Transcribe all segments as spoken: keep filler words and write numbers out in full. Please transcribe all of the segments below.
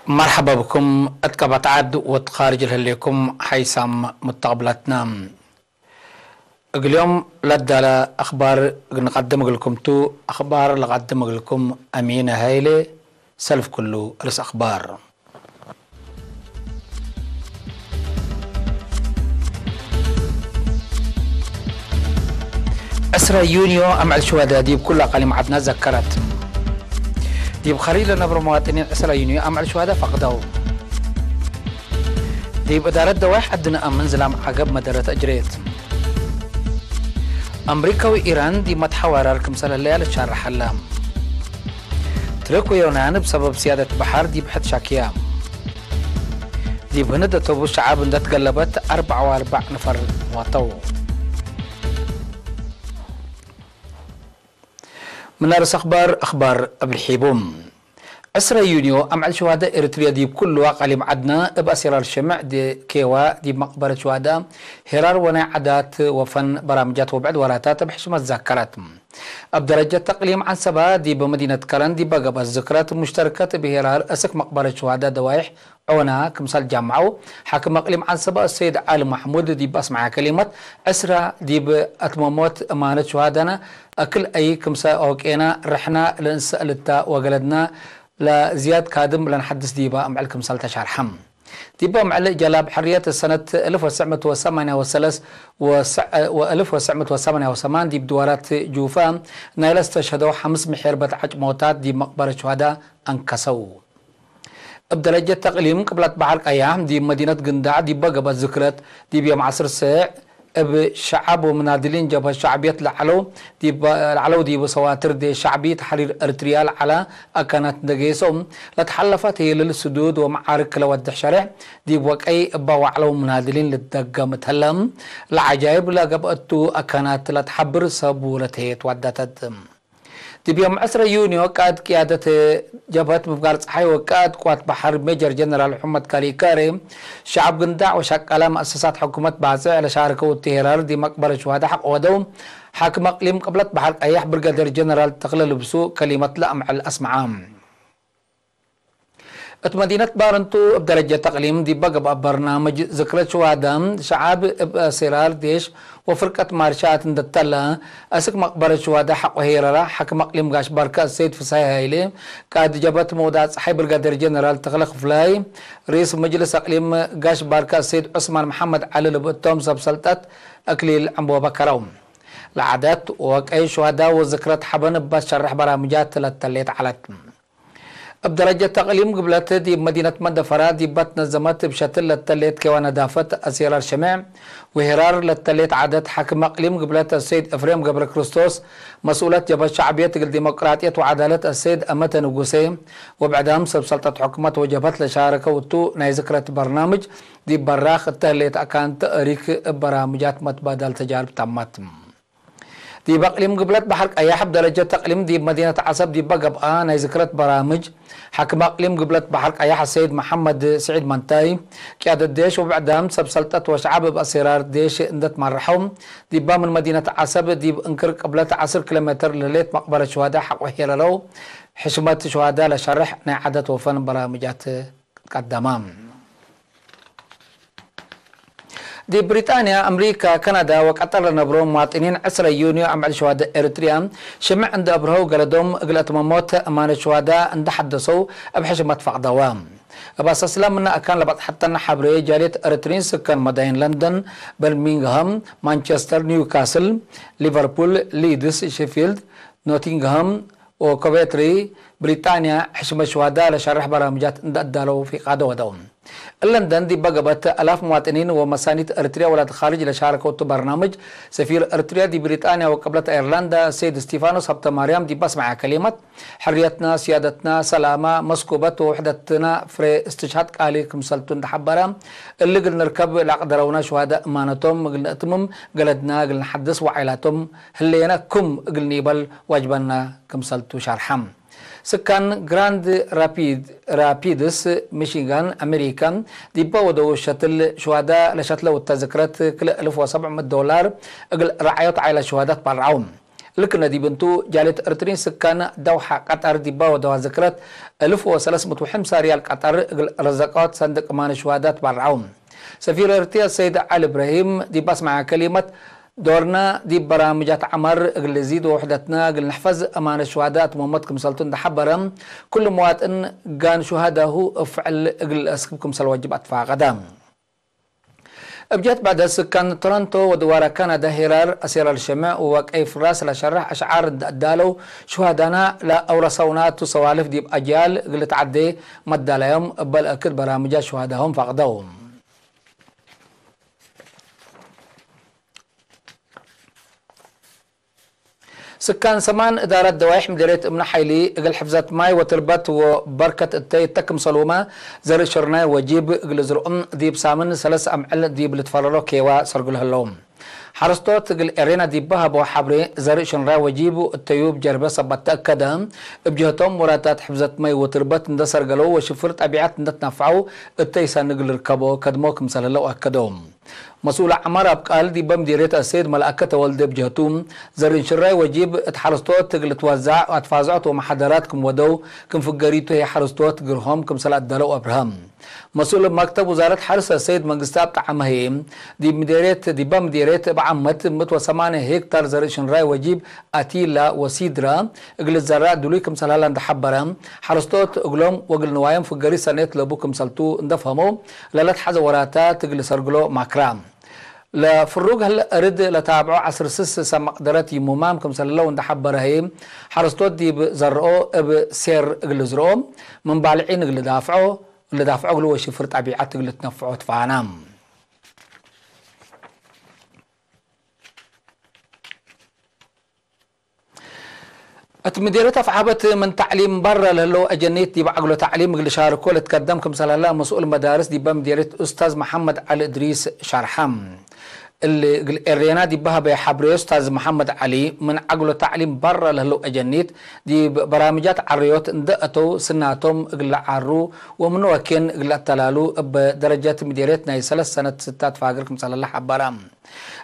መርሐባ ብኩም እት ቀበት ዐድ ወእት ካርጅ ለህሌኩም ሐይሳም ሙተቅብላትና። እግል ዮም ለዳለ አኽባር እግል ንቀድም እግልኩም ቱ። አኽባር ለቀድም እግልኩም አሚነ ሀይሌ። ሰልፍ ክሉ ርእስ አኽባር። ዕስረ ዩንዮ አምዕል ሸዋደ ዲብ ኩሉ አቃሊም ዐድና ዘከረት። ዲብ ኸሪጅ ለነብሮ መዋጥኒን ዕስረ ዩንዮ አምዕል ሸዋደ ፈቅደው። ዲብ እዳረት ደዋይሕ ዐድነ አምን ዝላም ዐገብ መደረት አጅሬት። አምሪካ ወኢራን ዲብ መትሐዋራር ክምሰል ህለያ ልትሻረሕ ሀለ። ትርክ ወዮናን እብ ሰበብ ስያደት በሐር ዲብ ሕድ ሻክያ። ዲብ ህንድ አቶቡስ ሸዓብ እንደ ትገለበት አርበዕ ወአርበዕ ነፈር ሞተው። ምን አርእስ አኽባር፣ አኽባር እብ ርሒቡ። ዕስረ ዩንዮ አምዕል ሸዋደ ኤሪትርየ ዲብ ኩሉ አቃሊም ዐድነ እብ አሴራር ሽምዕ ኬዋ ዲብ መቅበረት ሸዋደ ሄራር ወናይ ዓዳት ወፈን በራምጃት ወብዕድ ወራታት እብ ሕሽመት ዛከረት። እብ ደረጀት አቅሊም ዐንሰበ ዲብ መዲነት ከረን ዲበ ገብአት ዝክረት ሙሽተርከት እብ ሄራር እስክ መቅበረት ሸዋደ ደዋይሕ ዖና ክምሰል ጃምዐው፣ ሓክም አቅሊም ዐንሰበ አሰይድ ዐሊ ማሕሙድ ዲብ አስመዐ ከሊመት፣ ዕስረ ዲብ አትመሞት እማነት ሸሃደነ፣ አክል አይ ክምሰ ኦቄነ፣ ርሕነ ለእንሰእልታ ወገለድነ ለዝያድ ካድም ለንሐድስ ዲበ አምዕል ክምሰል ተሻርሐ። ዲበ አምዕል ጀላብ ሕርየት ሰነት እልፍ ወትሰዕ ምእት ወሰማንያ ወሰለስ ወሰዕ-፣ ወእልፍ ወትሰዕ ምእት ወሰማንያ ወሰማን ዲብ ድዋራት ጁፈ ናይ ለስተሸህደው ሐምስ ምሒር በትዐጭ ሞታት ዲብ መቅበረት ሸሃዳ አንከሰው። እብ ደረጀት ተቅሊም ቅብለት በሐር ቀያሕ፣ ዲብ መዲነት ግንዳዕ ዲበ ገብአት ዝክረት፣ ዲብ ዮም ዐስር ሰዕ እብ ሸዐብ ወምናድሊን ጀብሀት ሸዕብየት ለዐለው ዲብ፣ ለዐለው ዲብ ሰዋትር ዴሽ ሸዕቢ ተሕሪር ኤርትርያ ለዐለ አካናት እንደ ጌሰው፣ ለተሐለፈት ሄልል ስዱድ ወመዓርክ ለወድሕ ሸሬሕ፣ ዲብ ወቀይ እበ ወዐለው ምናድሊን ልትደገም እት ህለ፣ ለዐጃይብ ለገብአቱ አካናት ለትሐብር ሰቡ ለተሄት ዋዳተት። ዲብ ዮም ዕስረ ዩንዮ፣ ቃእድ ቅያደት ጀብሀት ምፍጋር ጸሓይ ወቃእድ ቅዋት በሐር ሜጀር ጀነራል ሑመድ ካሊካሬ፣ ሸዐብ ግንዳዕ ወሸቃለ መአሰሳት ሕኩመት ባጽዕ ለሻርከው እቱ ሄራር ዲብ መቅበረት ሸሃዳ ሐቆ ወደው። ሓክም አቅሊም ቅብለት በሐር ቀያሕ ብርጋዴር ጀነራል ተክለ ልብሱ ከሊመት ለአምዕል አስመዐ። እት መዲነት ባረንቱ እብ ደረጀት አቅሊም ዲበ ገብአ በርናምጅ ዝክረት ሸዋዳ ሸዓብ እብ አሴራር ዴሽ ወፍርቀት ማርሻት እንደ ተለ፣ አስክ መቅበረት ሸዋዳ ሐቆ ሄረረ፣ ሓክም አቅሊም ጋሽ ባርከ አሰይድ ፍስሐ ሀይሌ፣ ቃእድ ጀብሀት መውዳዕ ጸሓይ ብርጋዴር ጀነራል ተክለ ክፍላይ፣ ርኢስ መጅልስ አቅሊም ጋሽ ባርከ አሰይድ ዑስማን መሐመድ ዐሊ ለብእቶም ሰብ ሰልጠት አክሊል ዕንቦበ ከረው። ለዓደት ወቀይ ሸዋዳ ወዝክረት ሐበን እባ ትሸርሕ በራምጃት ለተሌት ዐለት። እብ ደረጀት ተቅሊም ግብለት ዲብ መዲነት መንደፈራ ዲበ ትነዘመት እብ ሸትል ለተሌት ኬዋ ነዳፈት አሴራር ሸሜዕ ወሄራር ለተሌት ዓደት ሓክም አቅሊም ግብለት አሰይድ እፍሬም ገብረክርስቶስ፣ መስኡለት ጀብሀት ሸዕብየት እግል ዲሞቅራጥየት ወዓዳለት አሰይድ አመተ ንጉሴ ወብዕዳም ሰብ ሰልጠት ሕኩመት ወጀብሀት ለሻረከው እቱ ናይ ዝክረት በርናምጅ ዲብ በራክ እተ ህሌት አካን ተእሪክ እብ በራምጃት መትባዳል ተጃርብ ታማት። ዲብ አቅሊም ግብለት በሐር ቀያሕ እብ ደረጀት ተቅሊም ዲብ መዲነት ዐሰብ ዲበ ገብአ ናይ ዝክረት በራምጅ፣ ሓክም አቅሊም ግብለት በሐር ቀያሕ አሰይድ መሐመድ ስዒድ መንታይ፣ ቅያደት ዴሽ ወብዕዳም ሰብ ሰልጠት ወሸዐብ እብ አሴራር ዴሽ እንደ ትመረሐው፣ ዲባ ምን መዲነት ዐሰብ ዲብ እንክር ቅብለት ዐስር ኪሎ ሜትር ለህሌት መቅበረት ሸዋዳ ሐቆ ሄረረው፣ ሕሽመት ሸዋዳ ለሸርሕ ናይ ዓደት ወፈን በራምጃት ቀደመ። ዲብ ብሪጣንያ፣ አምሪካ፣ ከናዳ ወቀጠር ለነብሮ መዋጥኒን ዕስረ ዩንዮ አምዕል ሸዋደ ኤሪትርያ ሽምዕ እንደ አብርሀው ገለዶም እግል አትመሞት አማነት ሸዋዳ እንደ ሐደሰው እብ ሕሽመት ፈቅደወ። እብ አሳስለ ምነ አካን ለበጽሐተነ ሐብሬ ጃልየት ኤሪትሪን ስከን መዳይን ለንደን፣ በርሚንግሃም፣ ማንቸስተር፣ ኒውካስል፣ ሊቨርፑል፣ ሊድስ፣ ሼፊልድ፣ ኖቲንግሃም፣ ወኮቬትሪ ብሪጣንያ ሕሽመት ሸዋዳ ለሸርሕ በራምጃት እንደ አዳለው ፊቃደ ወደው። እለን ደን ዲበ ገብአት አላፍ መዋጥኒን ወመሳኒት ኤሪትርያ ወላድ ካርጅ ለሻረከው እቱ በርናምጅ፣ ሰፊር ኤሪትርያ ዲብ ብሪጣንያ ወቅብለት አይርላንዳ ሰይድ እስቲፋኖስ ሀብተማርያም ዲብ አስመዐ ከሊመት፣ ሕርየትና፣ ስያደትና፣ ሰላማ፣ መስኩበት ወውሕደትና ፍሬ እስትሽሃድ ቃሊ ክምሰልቱ እንደ ሐበረ፣ እሊ እግል ንርከብ ለአቅደረውነ ሸዋዳ እማነቶም እግል ነእትምም፣ ገለድና እግል ነሐድስ ወዓይላቶም ህሌነ ክም እግል ኒበል ዋጅበና ክምሰልቱ ሸርሐ። ስካን ግራንድ ራፒድ-፣ ራፒድስ፣ ሚሺጋን፣ አሜሪካ፣ ዲበ ወደው ሸትል ሸዋዳ ለሸትለው እተ ዝክረት፣ ክልኤ እልፍ ወሰብዕ ምእት ዶላር እግል ረዓዮት ዓይላት ሸዋዳ ትበረዐው። ልክነ ዲብ እንቱ፣ ጃልየት ኤርትርዪን ስካን ደውሐ ቀጠር ዲባ ወደዋ ዝክረት፣ እልፍ ወሰለስ ምእት ወሐምሳ ሪያል ቀጠር እግል ረዘቀወት ሰንድቅ እማን ሹሃዳት ባርዐው። ሰፊር ኤርትርያ ሰይድ ዐሊ እብራሂም ዲብ አስመዐ ከሊመት፣ ዶርና ዲብ በራምጃት ዐመር እግል ልዚድ ወውሕደትና እግል ንሕፈዝ አማነት ሹሃዳት መሞት ክምሰልቱ እንደ ሐበረ፣ ኩሉ መዋጥን ጋን ሹሃዳሁ እብ ፍዕል እግል ለአስክብ ክምሰል ወጅብ አትፋቀደ። እብ ጀህት ብዕደት፣ ስካን ቶሮንቶ ወድዋረ ካናዳ ሄራር አሴራል ሸምዕ ወቀይ ፍራስ ለሸርሕ አሽዓር እንደ አዳለው፣ ሹሃዳና ለአውረሰውና ቱ ሰዋልፍ ዲብ አጅያል እግል ልትዐዴ መዳላዮም እበ ለአክድ በራምጃት ሹሃዳሆም ፈቅደው። ስካን ሰማን እዳረት ደዋይሕ ምዴርየት እምነ ሐይሊ፣ እግል ሕፍዘት ማይ ወትርበት ወበርከት እተይ እተ ክምሰሉመ፣ ዘርእ ሽርናይ ወጂብ እግል ዝርኡም ዲብ ሳምን ሰለስ አምዕል ዲብ ልትፈረሮ ኬዋ ሰርግሎ ህለው። ሐረስቶት እግል ኤሬና ዲብ ሀበው ሐብሬ፣ ዘርእ ሽርናይ ወጂብ እተዩ እብ ጀርበ ሰበት ተአከደ። እብ ጀህቶም፣ ወራታት ሕፍዘት ማይ ወትርበት እንደ ሰርገለው ወሽፍር ጠቢዐት እንደ ትነፍዐው እተይ ሰኒ እግል ልርከቦ ከድሞ ክምሰል ህለው አከደው። መስኡል ዐመር አብቃል ዲበ ምዴርየት አሰይድ መልአከ ተወልደ እብ ጀህቱ፣ ዘርእ ሽራይ ወጂብ እት ሐረስቶት እግል ልትወዛዕ አትፋዝዖት ወመሐደራት ክም ወደው፣ ክም ፍገሪቱ ህይ ሐረስቶት ግርሆም ክምሰል አዳለው አብርሀ። መስኡል መክተብ ውዛረት ሐርስ አሰይድ መንግስተአብ ጠዐመ ህይ፣ ዲብ ምዴርየት፣ ዲበ ምዴርየት እብ ዓመት ምእት ወሰማንየ ሄክታር ዘርእ ሽንራይ ወጂብ አቲላ ወሲድራ እግል ልዘራእ ድሉይ ክምሰል ሀለ እንደ ሐበረ፣ ሐረስቶት እግሎም ወእግል ንዋዮም ፍገሪት ሰኔት ለቡ ክምሰልቱ እንደ ፈሀመው፣ ለለትሐዘ ወራታት እግል ሰርግሎ ማክራ። ለፍሩግ ህለ እርድ ለታብዖ ዐስር ስስ ሰብ መቅደረት ይሙማም ክምሰል ህለው እንደ ሐበረ ህይ፣ ሐረስቶት ዲብ ዘርኦ እብ ሴር እግል ልዝርኦ፣ ምን ባልዒን እግል ልዳፍዖ፣ እግል ልዳፍዖ እግሉ ወሽፍር ጠቢዐት እግል ልትነፍዖ ትፋና። እት ምዴርየት አፍዓበት ምን ተዕሊም በረ ለህለው አጀኒት ዲብ ዐግሎ ተዕሊም እግል ልሻርኮ ልትከደም ክምሰል ሀለ መስኡል መዳርስ ዲበ ምዴርየት ኡስታዝ መሐመድ ዐሊ እድሪስ ሸርሐ። እሊ እግል ኤሬና ዲበ ሀበየ ሐብሬ ኡስታዝ መሐመድ ዐሊ፣ ምን ዐግሎ ተዕሊም በረ ለህለው አጀኒት ዲብ በራምጃት ዐረዮት እንደ አተው ስናቶም እግል ለዓሩ ወምነ ወኬን እግል ለአተላሉ እበ ደረጀት ምዴርየት ናይ ሰለስ ሰነት ስታት ፋግር ክምሰል ሀለ ሐበረ።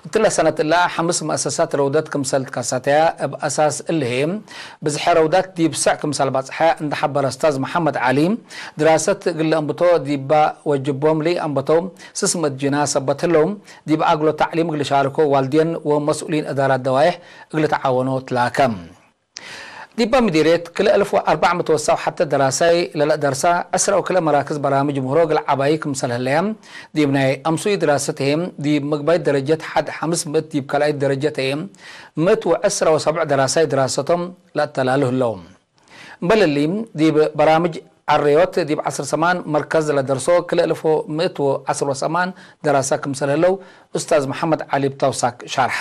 እትለ ሰነት እላ ሐምስ መአሰሳት ረውደት ክምሰል ትከሰተያ፣ እብ አሳስ እሊ ህይ ብዝሐ ረውዳት ዲብ ሰዕ ክምሰል በጽሐ እንደ ሐበረ ኡስታዝ መሐመድ ዐሊ፣ ድራሰት እግል ለአንብቶ ዲባ ወጅቦም ለኢአንበተው ስስ ምእት ጅናህ ሰበት ህለው፣ ዲብ አግሎ ተዕሊም እግል ሻርኮ ዋልድየን ወመስኡሊን እዳራት ደዋይሕ እግል ተዓወኖ ትላከ። ዲበ ምዲርየት ክልኤ አልፍ ወአርበዕ ምእት ወሰው ሐተ ደራሳይ ለለአደርሳ፣ ዕስራ ወክልኤ መራክዝ በራምጅ ምህሮ እግል ዐባዪ ክምሰል ህለየ፣ ዲብ ናይ አምሱይ ድራሰት ህዬ፣ ዲብ ምግባይት ደረጀት ሐድ ሐምስ ምእት፣ ዲብ ካልኣይት ደረጀት ህዬ፣ ምእት ወዕስራ ወሰብዕ ደራሳይ ድራሰቶም ለአተላሉ ህለው። እምበል እሊ፣ ዲብ በራምጅ ዐረዮት ዲብ ዐስር ሰማን መርከዝ ለደርሶ ክልኤ አልፍ ወምእት ወዐስር ወሰማን ደራሳ ክምሰል ህለው፣ ኡስታዝ መሐመድ ዐሊ እብ ተውሳክ ሻርሐ።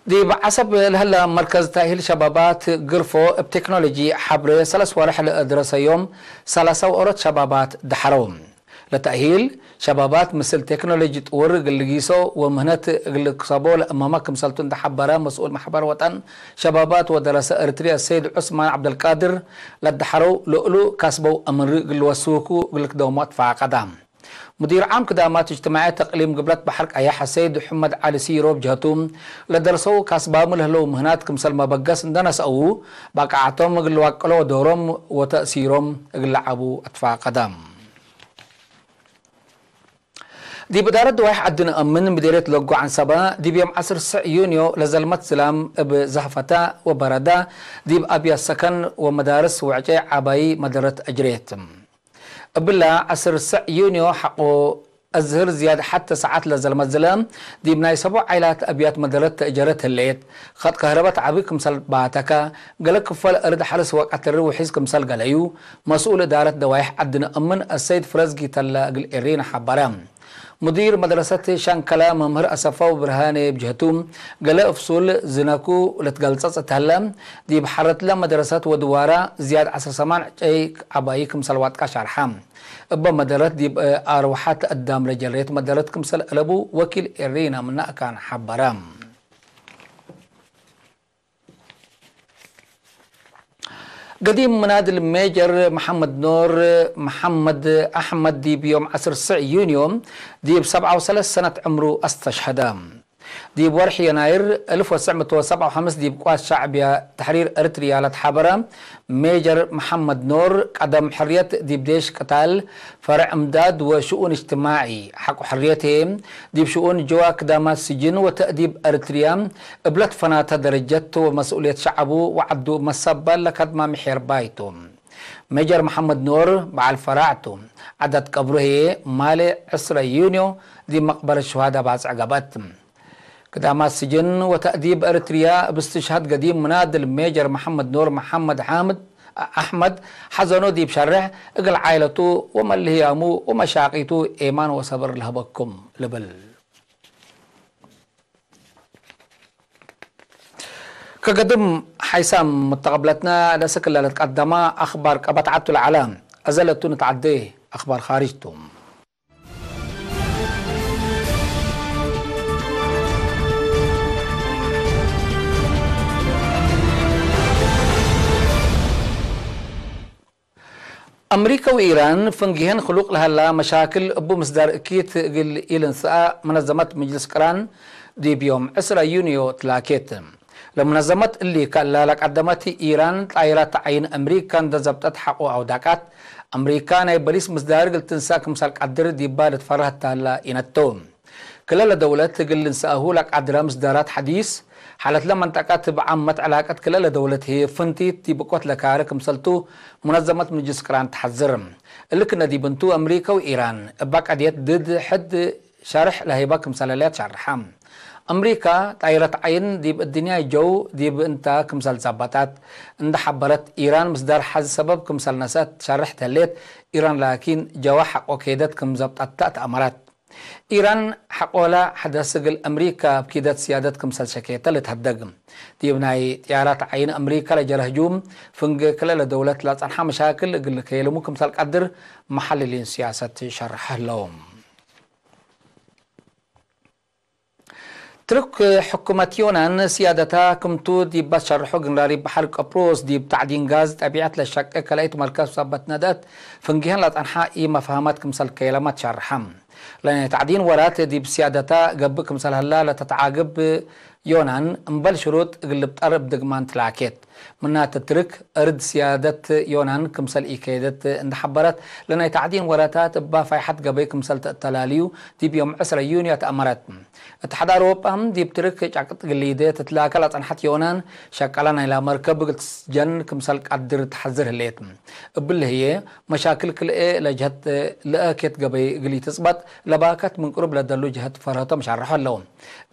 ዲብ ዐሰብ ለህለ መርከዝ ተእሂል ሸባባት ግርፎ እብ ቴክኖሎጂ ሐብሬ ሰለስ ወርሕ ለእድረሰዮም ሰላሳ ወኦሮት ሸባባት ደሐረው። ለተእሂል ሸባባት ምስል ቴክኖሎጂ ጥውር እግል ልጊሶ ወምህነት እግል ልክሰቦ ለእመመ ክምሰልቱ እንደ ሐበረ መስኡል መሕበር ወጠን ሸባባት ወደረሰ ኤርትርየ ሰይድ ዑስማን ዐብደልቃድር፣ ለደሐረው ለእሉ ካስበው አምር እግል ልወስኩ እግል ልክደሞ አትፋቀዳ። ሙዲር ዓም ክዳማት እጅትማዕየት እቅሊም ግብለት በሐር ቀየሕ ሰይድ ሕመድ ዐሊ ሲሮ እብ ጀህቱ፣ ለደርሰው ካስባሙ ለህለው ምህናት ክምሰል መበገስ እንደ ነስአው፣ ባቅዓቶም እግል ልዋቅሎ ወዶሮም ወተእሲሮም እግል ለዓቡ አትፋቀደ። ዲብ እዳረት ደዋይሕ ዐዲ ነአምን ምዴርየት ለጎ ዐንሰበ፣ ዲብ ዮም ዐስር ስዕ ዩንዮ ለዘልመት ዝላም እብ ዘህፈታ ወበረዳ፣ ዲብ አብያት ሰከን ወመዳርስ ወዕጨይ ዐባዪ መደረት አጅሬት። እብላ ዐስር ስዕ ዩንዮ ሐቆ አዝህር ዝያድ ሐተ ሰዓት ለዘልመት ዝለ፣ ዲብ ናይ ሰቦ ዓይላት አብያት መደረት ተእጀረት ህሌት። ከጥ ከህረበት ዐቢ ክምሰል ባተከ፣ ገሌ ክፈል እርድ ሐርስ ወቀትሪ ውሒዝ ክምሰል ገለዩ፣ መስኡል እዳረት ደዋይሕ ዐዲ ነአምን አሰይድ ፍረዝጊ ተለ እግል ኤሪነ ሐበረ። ሙዲር መድረሰት ሸንከለ መምህር አሰፋው ብርሃኔ እብ ጀህቱ፣ ገሌ ፍሱል ዝነኩ ለትገልጸጽ እት ሀለ፣ ዲብ ሐረትለ መድረሰት ወድዋራ ዝያድ ዐስር ሰማን ዕጨይ ዐባዪ ክምሰል ዋጥቃ ሻርሐ። እበ መደረት ዲብ አርወሐት አዳም ለጀሬት መደረት ክምሰል አለቡ ወኪል ኤሪነ ምነ አካን ሐበረ። ገዲም ምናድል ሜጀር መሐመድ ኖር መሐመድ አሕመድ ዲብ ዮም ዐስር ስዕ ዩንዮ ዲብ ሰብዓ ወሰለስ ሰነት ዕምሩ አስተሽሀደ። ዲብ ወርሒ የናይር እልፍ ወትሰዕ ምእት ወሰብዓ ወሐምስ ዲብ ቅዋት ሸዕብያ ተሕሪር ኤርትርያ ለትሓበረ ሜጀር መሐመድ ኖር፣ ቀደም ሕርየት ዲብ ዴሽ ቅታል ፈርዕ እምዳድ ወሽኡን እጅትማዒ፣ ሐቆ ሕርየት ህዬ ዲብ ሽኡን ጅዋ ክዳማት ስጅን ወተእዲብ ኤርትርያ እብ ለትፈናተ ደረጀት ወመስኡልየት ሸዐቡ ወዐዱ መሰባል ለከድማ ምሒር ባይቱ። ሜጀር መሐመድ ኖር በዓል ፈራዕ ቱ። ዐዳድ ቀብሩ ህዬ ማሌ ዕስረ ዩንዮ ዲብ መቅበረት ሹሃዳ ባጽዕ ገብአት። ክዳማት ስጅን ወተእዲብ ኤርትርያ እብ እስትሽሃድ ገዲም ምናድል ሜጀር መሐመድ ኖር መሐመድ ሓምድ አሕመድ ሐዘኑ ዲብ ሸርሕ፣ እግል ዓኢለቱ ወመልህያሙ ወመሻቂቱ ኤማን ወሰብር ለህበኩም ልብል። ከገድም ሓይሳም ሙተቀብለትና ለስክለ ለትቀደማ አኽባር ቀበት ዐቱ ለዐለ፣ አዘ ለቱ ንትዐዴ አኽባር ኻርጅ ቱ። አምሪከ ወኢራን ፍንጌሀን ክሉቅ ለሀላ መሻክል እቡ ምስዳር እኪት እግል ኢልንሰአ፣ መነዘመት ምጅልስ ቅራን ዲብ ዮም ዕስረ ዩንዮ ትላኬት። ለመነዘመት እሊ ከእላ ለቀደመት ኢራን ጣይራት ዓይን አምሪካ እንደ ዘብጠት ሐቆ አውዳቃት፣ አምሪካ ናይ በሊስ ምስዳር እግል ትንሰእ ክምሰል ቀድር ዲባ ልትፈረህ እተ ሀላ ኢነተው። ክለ ለደውለት እግል ልንሰአሁ ለቀድረ ምስዳራት ሐዲስ፣ ሓለትለ መንጠቀት እብ ዓመት ዕላቀት ክለ ለደውለት ህዬ ፍንቲት ዲብ እኮት ለካረ ክምሰልቱ ሙነዘመት ምጅልስ ቅራን ተሐዝር። እሊ ክነ ዲብ እንቱ፣ አምሪከ ወኢራን እባ ቀድየት ድድ ሕድ ሸርሕ ለህይባ ክምሰል ህሌት ሸርሐ። አምሪካ ጣይረት ዓይን ዲብ እድንያይ ጀው ዲብ እንታ ክምሰል ዘበጣት እንደ ሐበረት፣ ኢራን ምስዳር ሐዚ ሰበብ ክምሰል ነሰአት ሸርሕ ተሌት፣ ኢራን ላኪን ጀዋ ሐቆ ኬደት ክም ዘብጠታ ተአመረት። ኢራን ሐቆላ ሐደስ እግል አምሪካ እብ ኪደት ስያደት ክምሰል ሸኬተ ልትሀደግ። ዲብ ናይ ጥያራት ዓይን አምሪካ ለጀረ ህጁም፣ ፍንጌ ክለ ለደውለት ለጸንሐ መሻክል እግል ልከየልሙ ክምሰል ቀድር መሐልሊን ስያሰት ሸርሐ ህለው። ትርክ ሕኩመት ዮናን ስያደታ ክምቱ ዲብ አትሸርሖ፣ ግንራሪ በሐር ቀብሮስ ዲብ ተዕዲን ጋዝ ጠቢዐት ለሸቄ ከላኢት መርከብ ሰበት ነድአት ፍንጌሀን ለጸንሐ ኢመፍሀማት ክምሰል ከየለመ ትሸርሐ። ለናይ ተዕዲን ወራት ዲብ ስያደታ ገብእ ክምሰል ሀላ ለተትዓግብ ዮናን፣ እምበል ሽሩጥ እግል ልብጠር እብ ድግማን ትላኬት። ምናተ ትርክ እርድ ስያደት ዮናን ክምሰል ኢከየደት እንደ ሐበረት፣ ለናይ ተዕዲን ወራታት እባ ፋይሐት ገበይ ክምሰል ተአተላልዩ ዲብ ዮም ዕስረ ዩንዮ ተአመረት። እትሓድ አውሮጳ ዲብ ትርክ ጫቅጥ ግሊደ ትትላከ ለጸንሐት ዮናን፣ ሸቀላ ናይላ መርከብ እግል ትስጀን ክምሰል ቀድር ተሐዝር ህሌት። እብሊ ህዬ፣ መሻክል ክልኤ ለጀህት ለአኬት ገበይ እግል ኢትጽበጥ፣ ለባከት ምን ቅሩብ ለደሉ ጀህት ፈርሀቶም ሻርሖ ህለው።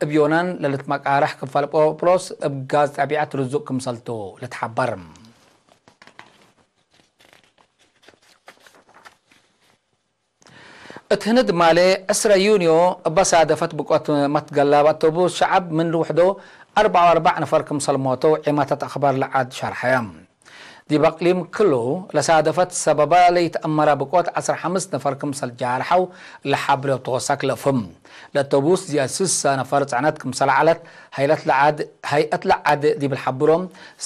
እብ ዮናን ለልትመቃረሕ ክፋል ጳውሎስ እብ ጋዝ ጠቢዐት ርዙቅ ክምሰልቱ ልትሐበር። እት ህንድ ማሌ ዕስረ ዩንዮ እበ ሳደፈት ብቆት መትገላ በአውቶቡስ ሸዐብ ምን ልውሕዶ አርበዕ ወአርበዕ ነፈር ክምሰል ሞተው ዔማታት አኽባር ለዐድ ሸርሐየ። ዲብ አቅሊም ክሉ ለሳደፈት ሰበባ ለኢተአመረ ብቆት ዐስር ሐምስ ነፈር ክምሰል ጃርሐው ለሐብሬው ተወሰክ ለፍም። ለአውቶቡስ ዝያድ ስሳ ነፈር ጸዕነት ክምሰል ዐለት ሀይለት ለዐድ፣ ሀይአት ለዐድ ዲብ ለሐብሮ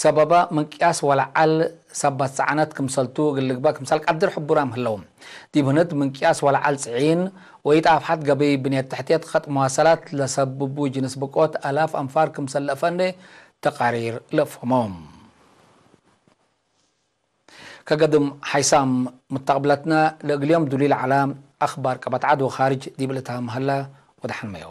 ሰበባ ምን ቅያስ ወለዐል ሰበት ጸዕነት ክምሰልቱ እግል ልግበእ ክምሰል ቀድር ሕቡራም ህለው። ዲብ ህንድ ምን ቅያስ ወለዐል ጽዒን ወኢጣፍሐት ገበይ ብንየት ተሕትየት ኸጥ መዋሰላት ለሰብቡ ጅንስ ብቆት አላፍ አንፋር ክምሰል ለአፈኔ ተቃሪር ለአፍሀሞ። ከገድም ሓይሳም ሙተቅብለትነ ለእግል ዮም ዱሊል ዐለ አኽባር ቀበት ዐድ ወኻርጅ ዲብ ልትሃም ሀለ ወደሐንመዮ።